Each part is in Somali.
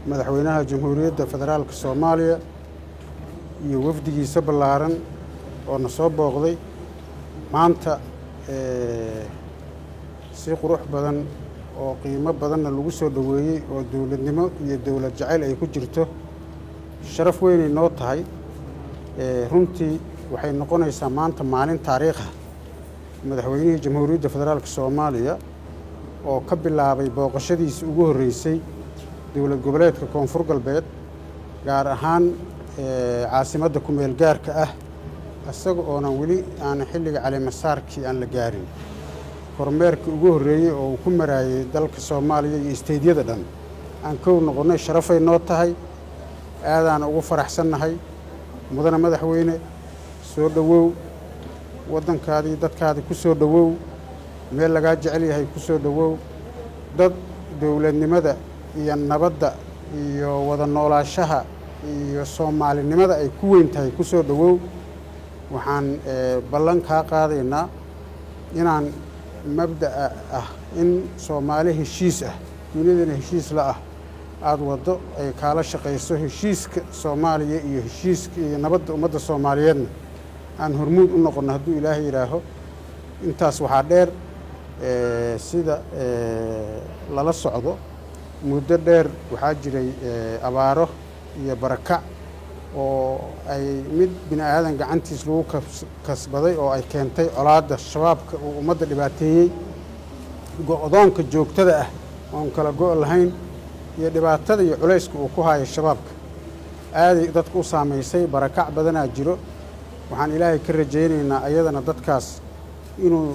Madaxweynaha Jamhuuriyadda Federaalka Soomaaliya iyo wafdigiisa ballaaran oo na soo booqday maanta, si qurux badan oo qiimo badanna lagu soo dhoweeyey oo dowladnimo iyo dowlad jacayl ay ku jirto, sharaf weynay noo tahay. Runtii waxay noqonaysaa maanta maalin taariikh ah. Madaxweynihii Jamhuuriyadda Federaalka Soomaaliya oo ka bilaabay booqashadiisa ugu horreysay dowlad goboleedka Koonfur Galbeed, gaar ahaan caasimadda kumeel gaarka ah, isaga oonan weli aan xilliga caleemasaarkii aan la gaarin, kormeerkii ugu horreeyey oo uu ku maraayey dalka Soomaaliya iyo isteydyada dhan aan kow noqonnay, sharafay noo tahay, aadaan ugu faraxsannahay. Mudane madaxweyne, soo dhowow, waddankaadii dadkaadii ku soo dhowow, meel lagaa jecel yahay ku soo dhowow. Dad dowladnimada iyo nabadda iyo wada noolaashaha iyo soomaalinimada ay ku weyn tahay ku soo dhowow. Waxaan ballan kaa qaadaynaa inaan mabda'a ah in Soomaali heshiis ah, dunidana heshiis la ah, aada waddo ay kaala shaqayso heshiiska Soomaaliya iyo heshiiska iyo nabadda ummadda Soomaaliyeedna aan hormuud u noqonno, hadduu Ilaahay yidhaaho. Intaas waxaa dheer, sida lala socdo, muddo dheer waxaa jiray abaaro iyo barakac oo ay mid bini aadan gacantiis lagu kasbaday oo ay keentay colaadda Shabaabka uu ummadda dhibaateeyey, go'doonka joogtada ah oon kala go' lahayn iyo dhibaatada iyo culayska uu ku hayo Shabaabka aaday dadku u saamaysay. Barakac badanaa jiro. Waxaan Ilaahay ka rajaynaynaa ayadana dadkaas inuu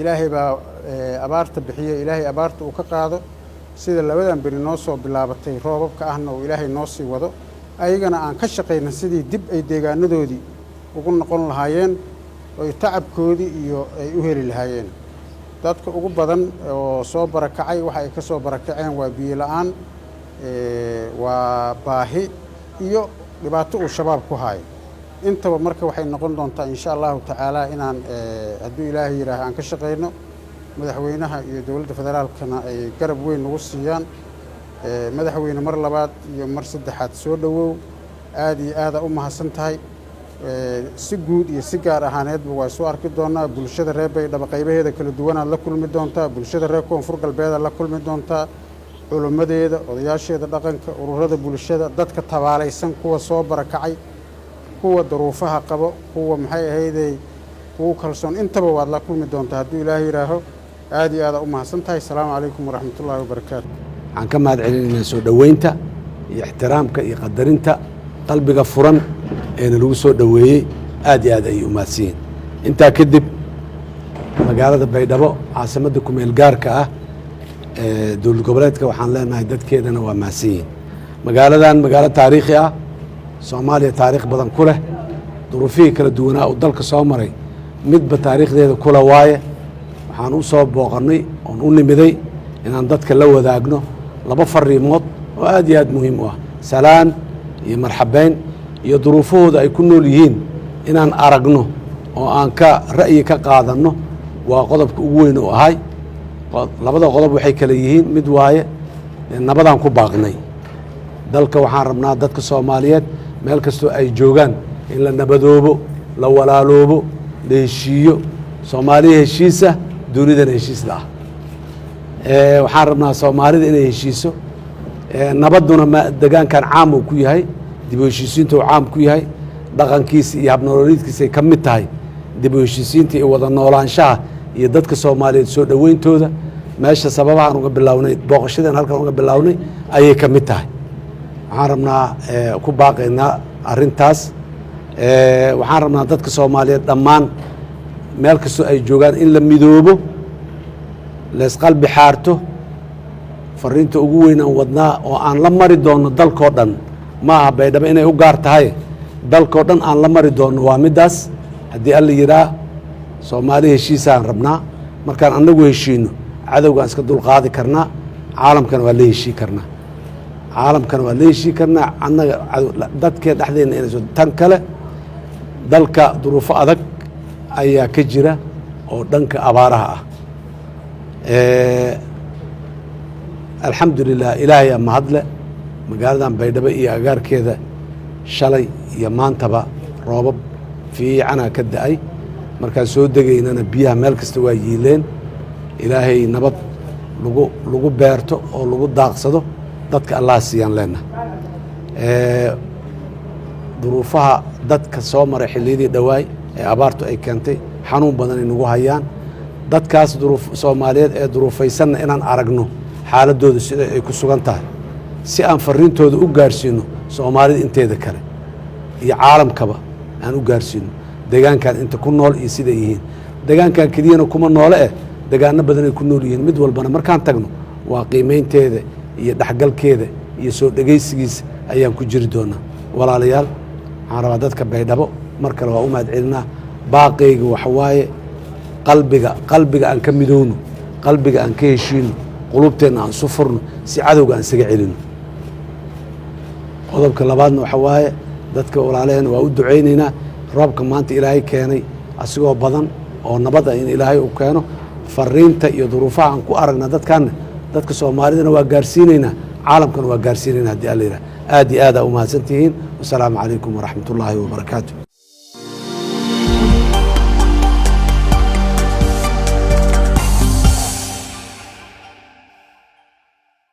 Ilaahay baa abaarta bixiye, Ilaahay abaarta uu ka qaado, sida labadan beri noo soo bilaabatay roobabka ahna uu Ilaahay noo sii wado, ayagana aan ka shaqayna sidii dib ay deegaanadoodii ugu noqon lahaayeen oy tacabkoodii iyo ay u heli lahaayeen. Dadka ugu badan oo soo barakacay waxa ay ka soo barakaceen waa biyo la'aan, waa baahi iyo dhibaato uu Shabaab ku haayo intaba. Marka waxay noqon doontaa, insha Allahu tacaala, inaan hadduu Ilaahay yidhaaho aan ka shaqayno, madaxweynaha iyo dowladda federaalkana ay garab weyn nagu siiyaan. Madaxweyne, mar labaad iyo mar saddexaad soo dhowow, aada iyo aada u mahadsan tahay. Si guud iyo si gaar ahaaneedba waa soo arki doonaa. Bulshada reer Baydhabo qaybaheeda kala duwanaad la kulmi doontaa, bulshada reer Koonfur Galbeedaad la kulmi doontaa, culimmadeeda, odayaasheeda dhaqanka, ururada bulshada, dadka tabaalaysan, kuwa soo barakacay, kuwa daruufaha qabo, kuwa maxay ahaydey kugu kalsoon, intaba waad la kulmi doontaa hadduu Ilaahay yidhaaho. Aada iyo aada u mahadsan tahay. Asalaamu calaykum waraxmatullaahi wabarakaatu. Waxaan ka mahad celinaynaa soo dhoweynta iyo ixtiraamka iyo qadarinta qalbiga furan eena lagu soo dhoweeyey. Aad iyo aad ayay u mahadsan yihiin. Intaa kadib, magaalada Baydhabo, caasimadda kumeel gaarka ah ee dowlad goboleedka, waxaan leenahay dadkeedana waa mahadsan yihiin. Magaaladan magaalo taariikhi ah, Soomaaliya taariikh badan ku leh, duruufihii kala duwanaa uu dalka soo maray midba taariikhdeeda kula waaye. Waxaan u soo booqannay oon u nimiday inaan dadka la wadaagno laba fariimood oo aad iyo aad muhiim u ah: salaan iyo marxabeyn, iyo duruufahooda ay ku nool yihiin inaan aragno oo aan ka ra'yi ka qaadanno. Waa qodobka ugu weyn oo ahay. Labada qodob waxay kale yihiin: mid waaye nabadaan ku baaqnay dalka. Waxaan rabnaa dadka Soomaaliyeed meel kastoo ay joogaan in la nabadoobo, la walaaloobo, la heshiiyo. Soomaaliya heshiisa, dunidana heshiis la ah. Waxaan rabnaa Soomaalida inay heshiiso. Nabadduna ma degaankan caam uu ku yahay, dib u heshiisiinta uu caam ku yahay, dhaqankiisa iyo habnololeedkiisa ay ka mid tahay dib u heshiisiinta iyo wada noolaanshaha iyo dadka Soomaaliyeed soo dhoweyntooda. Meesha sababahaan uga bilownay booqashadan halkan uga bilownay ayay ka mid tahay. Waxaan rabnaa ku baaqaynaa arrintaas. Waxaan rabnaa dadka Soomaaliyeed dhammaan meel kastoo ay joogaan in la midoobo, laysqalbi xaarto. Fariinta ugu weyn aan wadnaa oo aan la mari doonno dalkoo dhan, ma aha Baydhabo inay u gaar tahay, dalkoo dhan aan la mari doonno waa middaas. Haddii Alla yidhaa, Soomaali heshiisaan rabnaa. Markaan annagu heshiino, cadowgaan iska dulqaadi karnaa, caalamkana waa la heshii karnaa, caalamkana waa la heshii karnaa. Annaga dadkee dhexdeenna inayso. Tan kale, dalka duruufo adag ayaa ka jira oo dhanka abaaraha ah. Alxamdu lilah, Ilaahay mahadle. Magaaladan Baydhabo iyo agaarkeeda shalay iyo maantaba roobab fiicanaa ka da-ay. Markaan soo degaynana biyaha meel kasta waa yiileen. Ilaahay nabad lagu beerto oo lagu daaqsado dadka Allah siiyaan leenahay. Duruufaha dadka soo maray xilliyadii dhowaay ee abaartu ay keentay xanuun badan ay nagu hayaan dadkaas duruuf Soomaaliyeed ee duruufaysanna inaan aragno xaaladooda sida ay ku sugan tahay, si aan fariintooda u gaarsiino Soomaalida inteeda kale iyo caalamkaba aan u gaarsiino deegaankan inta ku nool iyo siday yihiin. Deegaankan keliyana kuma noole eh, degaano badan ay ku nool yihiin. Mid walbana markaan tagno waa qiimeynteeda iyo dhexgalkeeda iyo soo dhegaysigiisa ayaan ku jiri doonaa. Walaalayaal, waxaan rabaa dadka Baydhabo mar kale waa u mahad celinaa. Baaqayga waxa waaye qalbiga aan ka midowno, qalbiga aan ka heshiino, qulubteenna aan isu furno si cadowga aan isaga celino. Qodobka labaadna waxa waaye dadka walaalaheena waa u ducaynaynaa. Roobka maanta Ilaahay keenay asigoo badan oo nabada in Ilaahay uu keeno. Fariinta iyo duruufaha aan ku aragna dadkaana, dadka Soomaalidana waa gaarsiinaynaa, caalamkana waa gaarsiinayna haddii Alla yidhaah. Aad iyo aad aa u mahadsantihiin. Wasalaamu calaykum waraxmat ullaahi wabarakaatu.